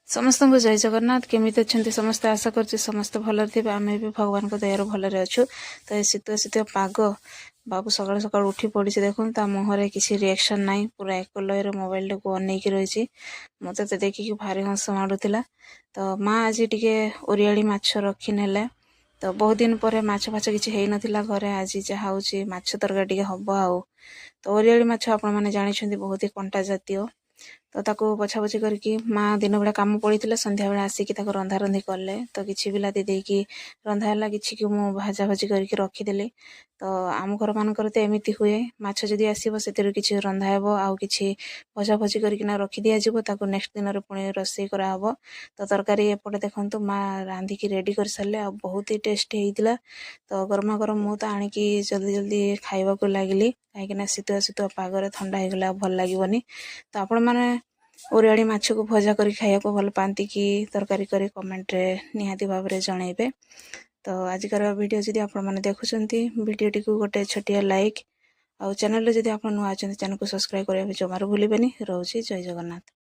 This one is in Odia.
ସମସ୍ତଙ୍କୁ ଜୟ ଜଗନ୍ନାଥ। କେମିତି ଅଛନ୍ତି ସମସ୍ତେ? ଆଶା କରୁଛି ସମସ୍ତେ ଭଲରେ ଥିବେ। ଆମେ ବି ଭଗବାନଙ୍କ ଦୟାରୁ ଭଲରେ ଅଛୁ। ତ ଏ ଶୀତୁଆ ଶୀତୁଆ ପାଗ, ବାବୁ ସକାଳୁ ସକାଳୁ ଉଠି ପଡ଼ିଛି। ଦେଖନ୍ତୁ, ତା ମୁହଁରେ କିଛି ରିଆକ୍ସନ୍ ନାହିଁ, ପୁରା ଏକ ଲୟରେ ମୋବାଇଲଟାକୁ ଅନେଇକି ରହିଛି। ମୋତେ ତ ଦେଖିକି ଭାରି ହସ ମାଡ଼ୁଥିଲା। ତ ମା ଆଜି ଟିକେ ଓରିଆଳି ମାଛ ରଖିନେଲେ। ତ ବହୁତ ଦିନ ପରେ ମାଛ ଫାଛ କିଛି ହେଇନଥିଲା ଘରେ। ଆଜି ଯାହା ହେଉଛି ମାଛ ତରକାରୀ ଟିକେ ହବ। ଆଉ ତ ଓରିଆଳି ମାଛ ଆପଣମାନେ ଜାଣିଛନ୍ତି, ବହୁତ ହି କଣ୍ଟା ଜାତୀୟ। ତ ତାକୁ ବଛାବଛି କରିକି ମା ଦିନ ବେଳା କାମ ପଡ଼ିଥିଲା, ସନ୍ଧ୍ୟାବେଳେ ଆସିକି ତାକୁ ରନ୍ଧାରନ୍ଧି କଲେ। ତ କିଛି ବିଲାତି ଦେଇକି ରନ୍ଧା ହେଲା, କିଛିକୁ ମୁଁ ଭାଜା ଭାଜି କରିକି ରଖିଦେଲି। ତ ଆମ ଘରମାନଙ୍କରେ ତ ଏମିତି ହୁଏ, ମାଛ ଯଦି ଆସିବ ସେଥିରୁ କିଛି ରନ୍ଧା ହେବ ଆଉ କିଛି ଭଜା ଭଜି କରିକିନା ରଖିଦିଆଯିବ। ତାକୁ ନେକ୍ସଟ ଦିନରେ ପୁଣି ରୋଷେଇ କରାହେବ। ତ ତରକାରୀ ଏପଟେ ଦେଖନ୍ତୁ, ମା ରାନ୍ଧିକି ରେଡ଼ି କରିସାରିଲେ ଆଉ ବହୁତ ହି ଟେଷ୍ଟି ହେଇଥିଲା। ତ ଗରମା ଗରମ ମୁଁ ତ ଆଣିକି ଜଲ୍ଦି ଜଲ୍ଦି ଖାଇବାକୁ ଲାଗିଲି, କାହିଁକିନା ଶୀତୁଆ ଶୀତୁଆ ପାଗରେ ଥଣ୍ଡା ହେଇଗଲେ ଆଉ ଭଲ ଲାଗିବନି। ତ ଆପଣମାନେ ଓରିଆଳି ମାଛକୁ ଭଜା କରି ଖାଇବାକୁ ଭଲ ପାଆନ୍ତି କି ତରକାରୀ କରି, କମେଣ୍ଟରେ ନିହାତି ଭାବରେ ଜଣାଇବେ। ତ ଆଜିକାର ଭିଡ଼ିଓ ଯଦି ଆପଣମାନେ ଦେଖୁଛନ୍ତି, ଭିଡ଼ିଓଟିକୁ ଗୋଟେ ଛୋଟିଆ ଲାଇକ୍ ଆଉ ଚ୍ୟାନେଲରେ ଯଦି ଆପଣ ନୂଆ ଅଛନ୍ତି, ଚ୍ୟାନେଲକୁ ସବସ୍କ୍ରାଇବ୍ କରିବାକୁ ଜମାରୁ ଭୁଲିବେନି। ରହୁଛି, ଜୟ ଜଗନ୍ନାଥ।